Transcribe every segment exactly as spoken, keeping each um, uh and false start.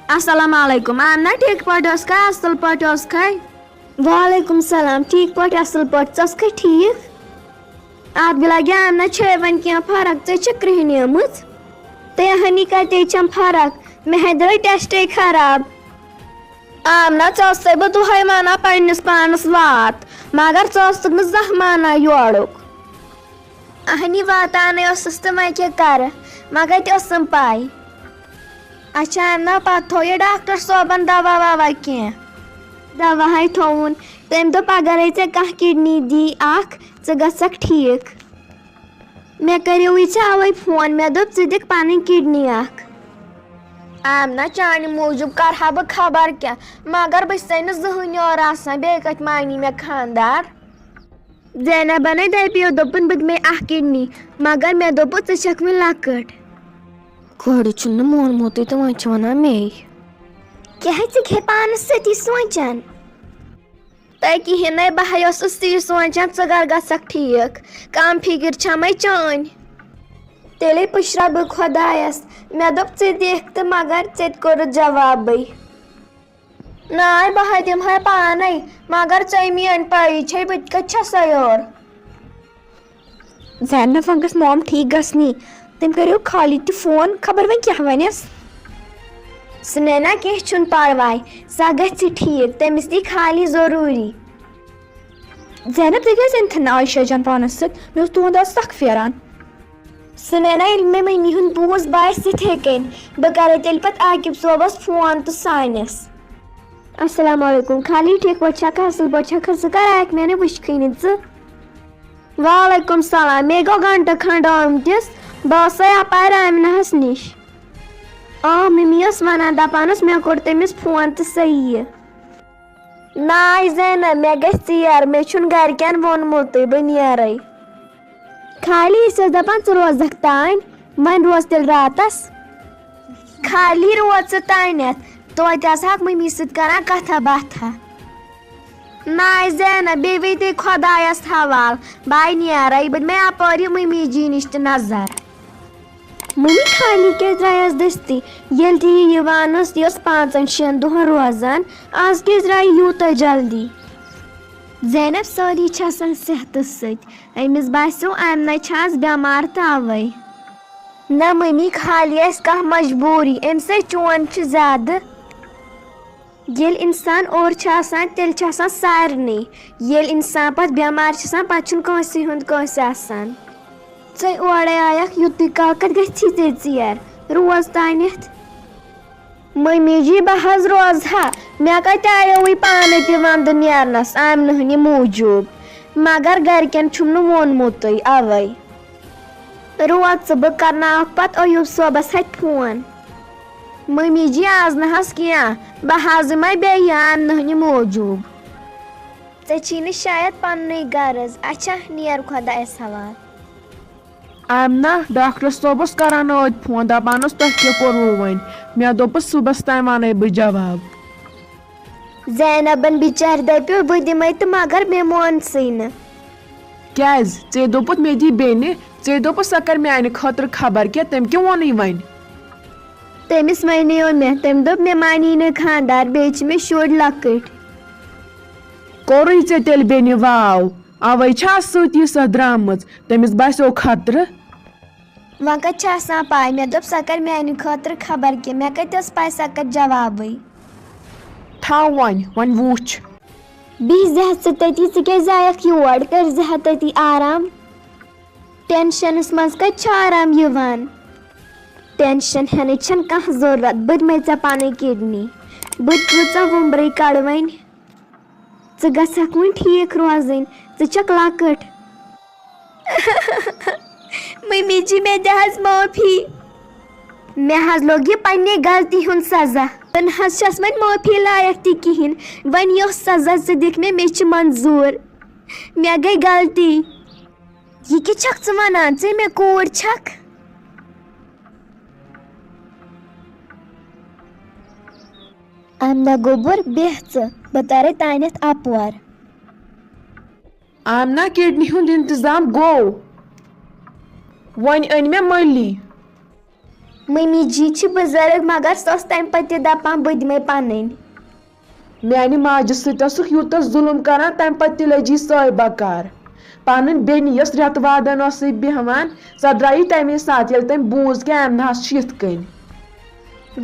السلام علیکم۔ آمنہ، ٹھیٖک پٲٹھۍ ٲسکھا؟ اَصٕل پٲٹھۍ ٲسکھا؟ وعلیکم السلام، ٹھیٖک پٲٹھۍ، اَصٕل پٲٹھۍ۔ ژٕ ٲسکھا ٹھیٖک؟ اَتھ بِلا گیا آمنہ، چھے وۄنۍ کینٛہہ فرق؟ ژےٚ چھےٚ کرٛہنیمٕژ؟ تہٕ ہنی کَتے چھَم فرق؟ مےٚ ہے درٛاے ٹیسٹے خراب۔ آمنہ، ژےٚ ٲسَے بہٕ دۄہَے وَنان پنٛنِس پانَس وات، مگر ژٕ ٲسٕکھ نہٕ زانٛہہ مانان یورُک۔ اہنی واتانے ٲسٕس تہٕ وۄنۍ کیٛاہ کرٕ، مگر تہِ ٲسٕم پاے۔ اچھا، نہ پتہٕ تھوو یہِ ڈاکٹر صٲبن دوا ووا کینٛہہ؟ دوا ہے تھووُن۔ تٔمۍ دوٚپ، اگرے ژےٚ کانٛہہ کڈنی دی اکھ، ژٕ گژھکھ ٹھیٖک۔ مےٚ کریوٕے ژےٚ اوے فون، مےٚ دوٚپ، ژٕ دِکھ پنٕنۍ کڈنی اکھ۔ آمنہ، چانہِ موٗجوٗب کرٕ ہا بہٕ خبر کیٛاہ، مگر بہٕ چھسے نہٕ زٕہٕنۍ یور آسان، بیٚیہِ کتہِ مانی مےٚ خاندار؟ زینبن ہے دپیو، دوٚپُن، بہٕ دِمے اکھ کڈنی، مگر مےٚ دوٚپُس، ژٕ چھکھ وُنہِ لۄکٕٹ۔ کورِ چھُنہٕ مونمُتٕے تہٕ وۄنۍ چھِ ونان مے۔ کیٛاہ ژٕ کھے پانس سۭتی سونچان؟ تہٕ کِہیٖنۍ نَے، بہٕ ہے ٲسٕس تی سونچان، ژٕ کر گژھکھ ٹھیٖک، کم فکر چھمے چٲنۍ۔ تیٚلے پُشرا بہٕ خۄدایس، مےٚ دوٚپ، ژٕ دِکھ تہٕ مگر ژےٚ تہِ کوٚرُتھ جوابٕے۔ ناے، بہٕ ہا دِمہٕ ہا پانے، مگر ژےٚ میٲنۍ پایی چھے، بہٕ تہِ کتہِ چھسے یور۔ زینب، وۄنۍ گٔژھ مام ٹھیٖک گژھنی، تٔمۍ کریو خالی تہِ فون، خبر وۄنۍ کیٛاہ ونٮ۪س۔ سُنینا، کینٛہہ چھُنہٕ پرواے، سۄ گژھِ ٹھیٖک، تٔمِس دی خالی ضروٗری۔ زینب، تُہۍ کیٛازِ أنۍ تھن نہٕ عایشہ جان پانس سۭتۍ؟ مےٚ اوس تُہُنٛد آز سخ پھیران۔ سُنینا، ییٚلہِ مےٚ مٔمی ہُنٛد بوٗز، بہٕ آیس یِتھے کٔنۍ۔ بہٕ کرے تیٚلہِ پتہٕ عاقب صٲبس فون تہٕ سانس۔ السلام علیکم۔ خالی، ٹھیٖک پٲٹھۍ چھکھا؟ اصل پٲٹھۍ چھکھا؟ ژٕ کر آیکھ؟ مےٚ نے وٕچھکھٕے نہٕ ژٕ۔ وعلیکم السلام۔ مےٚ گوٚو گھنٹہٕ کھنڈ آمتِس۔ بہٕ ٲسے اپارِ آمنہس نِش۔ آ، مٔمی ٲس ونان، دپان ٲس، مےٚ کوٚر تٔمِس فون تہٕ سۄ یِیہِ۔ ناے زینب، مےٚ گژھِ ژیر، مےٚ چھُنہٕ گرِکٮ۪ن ووٚنمُتٕے، بہٕ نیرے۔ خالی، أسۍ ٲسۍ دپان، ژٕ روزکھ تانۍ، وۄنۍ روز تیٚلہِ راتس۔ خالی، روز ژٕ تانٮ۪تھ، توتہِ آسہٕ ہاکھ مٔمی سۭتۍ کران کتھا باتھا۔ ناے زینب، بیٚیہِ ویتے خۄدایس حوال، بہٕ نیرے، بہٕ دِمے اپٲرۍ یہِ مٔمی جی نِش تہِ نظر۔ مٔمی خالی کیٛازِ درٛایس دٔستی؟ ییٚلہِ تہِ یہِ یِوان ٲس، یہِ ٲس پانٛژن شٮ۪ن دۄہن روزان، آز کیٛازِ درٛایہِ یوٗتاہ جلدی؟ زینب، سٲری چھِ آسان صحتس سۭتۍ، أمِس باسیو آمنہ چھِ آز بٮ۪مار تہٕ اوے۔ نہ مٔمی، خالی آسہِ کانٛہہ مجبوٗری، أمۍ سۭتۍ چون چھُ زیادٕ۔ ییٚلہِ اِنسان اورٕ چھُ آسان، تیٚلہِ چھُ آسان سارنٕے۔ ییٚلہِ اِنسان پتہٕ بٮ۪مار چھُ آسان، پتہٕ چھُنہٕ کٲنٛسہِ ہُنٛد کٲنٛسہِ آسان۔ ژے اورے آیکھ، یُتُے کال کتہِ گژھی ژےٚ ژیر؟ روز تانٮ۪تھ۔ مٔمی جی، بہٕ حظ روزٕ ہا۔ مےٚ کتہِ آیوٕے پانے تہِ ونٛدٕ نیرنس آمنہٕ ہٕنہِ موٗجوٗب، مگر گرِکٮ۪ن چھُم نہٕ ووٚنمُتٕے، اوے۔ روز ژٕ، بہٕ کرناوکھ پتہٕ ایوب صٲبس اتھِ فون۔ مٔمی جی، آز نہ حظ کینٛہہ، بہٕ حظ یِمے بیٚیہِ آمنہٕ ہٕنہِ موٗجوٗب۔ ژےٚ چھی نہٕ شاید پننُے غرض۔ اچھا، نیر خۄدایس حوال۔ آمنہ، ڈاکٹر صٲبس کران ٲدۍ فون، دپان اوس، تۄہہِ کیٛاہ کوٚروٕ وۄنۍ؟ مےٚ دوٚپُس، صُبحس تام ونَے بہٕ جواب۔ زینبن بِچارِ دپیو، بہٕ دِمے تہٕ مگر مےٚ مونسٕے نہٕ۔ کیٛازِ؟ ژےٚ دوٚپُتھ مےٚ دی بیٚنہِ، ژےٚ دوٚپُتھ سۄ کرِ میانہِ خٲطرٕ خبر کیٛاہ، تٔمۍ کیٛاہ ووٚنُے وۄنۍ؟ تٔمِس وَنیو مےٚ، تٔمۍ دوٚپ، مےٚ مانی نہٕ خانٛدار، بیٚیہِ چھِ مےٚ شُرۍ لۄکٕٹۍ۔ کوٚرُے ژےٚ تیٚلہِ بیٚنہِ واو؟ اوے چھا سۭتی سۄ درٛامٕژ، تٔمِس باسیو خطرٕ۔ وۄنۍ کَتہِ چھِ آسان پَے؟ مےٚ دوٚپ، سۄ کَرِ میٛانہِ خٲطرٕ خبر کیٛاہ، مےٚ کَتہِ ٲس پَے سۄ کَرِ جوابٕے۔ تھاو وۄنۍ، وۄنۍ وٕچھ۔ بِہزِ ہا ژٕ تٔتی، ژٕ کیٛازِ آیَکھ یور؟ کٔرزِ ہا تٔتی آرام۔ ٹینشنس منٛز کتہِ چھُ آرام یِوان؟ ٹینشن ہٮ۪نٕچ چھنہٕ کانٛہہ ضروٗرت، بہٕ دِمے ژےٚ پنٕنۍ کڈنی، بہٕ تہِ کۭژاہ وُمبرٕے کڑٕ وۄنۍ۔ ژٕ گژھکھ وۄنۍ ٹھیٖک روزٕنۍ، ژٕ چھکھ لۄکٕٹ۔ ممی جی، مےٚ دِ حظ معٲفی۔ مےٚ حظ لوٚگ یہِ پننہِ غلطی ہُنٛد سزا۔ بہٕ نہٕ حظ چھس وۄنۍ معٲفی لایق تہِ کِہیٖنۍ۔ وۄنۍ یۄس سزا ژٕ دِکھ مےٚ، مےٚ چھِ منظوٗر۔ مےٚ گٔے غلطی۔ یہِ کیٛاہ چھکھ ژٕ ونان؟ ژےٚ مےٚ کوٗر چھکھ؟ امنہ گوٚبُر، بیٚہہ ژٕ، بہٕ ترے تانٮ۪تھ اپور۔ آمنہ، کڈنی ہُنٛد انتظام گوٚو۔ وۄنۍ أنۍ مےٚ مٔلی۔ ممی جی چھِ بُزرٕگ، مگر سۄ ٲس تَمہِ پَتہٕ تہِ دَپان، "بہٕ دِمَے پَنٕنۍ۔" میانہِ ماجہِ سۭتۍ ٲسٕکھ یوٗتاہ ظُلُم کران، تَمہِ پَتہٕ تہِ لٔجی سۄے بکار۔ پنٕنۍ بیٚنہِ، یۄس رٮ۪تہٕ وادن ٲسٕے بیٚہوان، سۄ درٛایہِ تَمے ساتہٕ، ییٚلہِ تٔمۍ بوٗز کہِ آمناہَس چھِ یِتھ کٔنۍ۔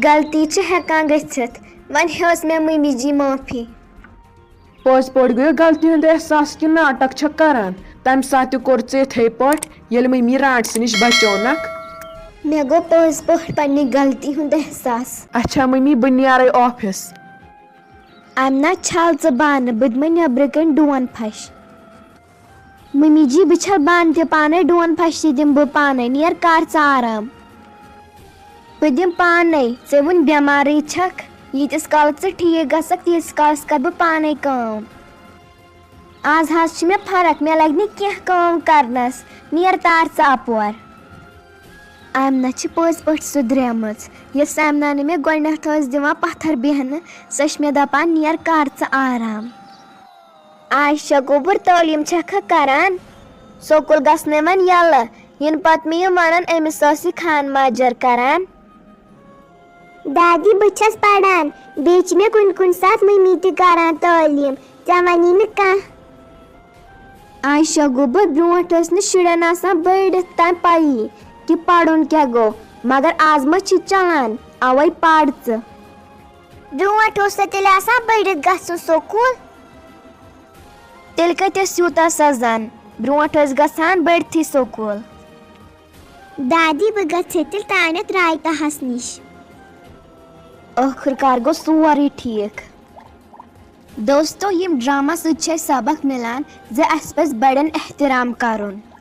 غلطی چھِ ہٮ۪کان گٔژھِتھ، وۄنۍ ہیوٚژ مےٚ ممی جی معٲفی۔ پٔزۍ پٲٹھۍ گٔیو غلطی ہُنٛد احساس کہِ ناٹک چھکھ کران؟ تَمہِ ساتہٕ تہِ کوٚر ژےٚ یِتھَے پٲٹھۍ، ییٚلہِ ممی رانٹسہٕ نِش بچٲونکھ۔ مےٚ گوٚو پٔزۍ پٲٹھۍ پننہِ غلطی ہُنٛد احساس۔ اچھا ممی، بہٕ نیرے آفس۔ آمنہ، چھل ژٕ بانہٕ، بہٕ دِمے نیٚبرٕ کنۍ ڈون پھش۔ ممی جی، بہٕ چھل بانہٕ تہِ پانے، ڈون پھش تہِ دِمہٕ بہٕ پانے، نیر کر ژٕ آرام۔ بہٕ دِمہٕ پانے، ژےٚ وُنہِ بٮ۪مارٕے چھکھ، ییٖتِس کالس ژٕ ٹھیٖک گژھکھ، تیٖتِس کالس کرٕ بہٕ پانے کٲم۔ آز حظ چھِ مےٚ فرق، مےٚ لگہِ نہٕ کینٛہہ کٲم کرنس، نیر تار ژٕ اپور۔ آمنہ چھِ پٔزۍ پٲٹھۍ سُدریمٕژ۔ یۄس آمنہ نہٕ مےٚ گۄڈٕنٮ۪تھ ٲس دِوان پتھر بیہنہٕ، سۄ چھِ مےٚ دپان، "نیر کر ژٕ آرام۔" عائشہ گوٚبُر، تعلیٖم چھکھا کران؟ سکوٗل گژھنَے وۄنۍ یَلہٕ، یِنہٕ پتہٕ مےٚ یِم ونان، أمِس ٲس یہِ خان ماجر کران۔ دادی، بہٕ چھَس پران، بیٚیہِ چھِ مےٚ کُنہِ کُنہِ ساتہٕ مٔمی تہِ کران تعلیٖم، ژےٚ وَنی نہٕ کانٛہہ۔ عائشہ گوٚبُر، برونٛٹھ ٲس نہٕ شُرٮ۪ن آسان بٔڑِتھ تام پَیی کہِ پَرُن کیٛاہ گوٚو، مگر آز ما چھِ چَلان، اَوَے پَر ژٕ۔ برونٛٹھ اوس سا تیٚلہِ آسان بٔڑِتھ گژھُن سکوٗل؟ تیٚلہِ کَتہِ ٲسۍ یوٗتاہ سَزان؟ برونٛٹھ ٲسۍ گژھان بٔڑتھٕے سکوٗل۔ دادی، بہٕ گژھٕ تیٚلہِ تانٮ۪تھ رایتاہَس نِش۔ ٲخٕر کار گوٚو سورُے ٹھیٖک۔ دوستو، یِم ڈرامہ سۭتۍ چھِ اَسہِ سبق مِلان زِ اَسہِ پَزِ بَڑٮ۪ن احترام کَرُن۔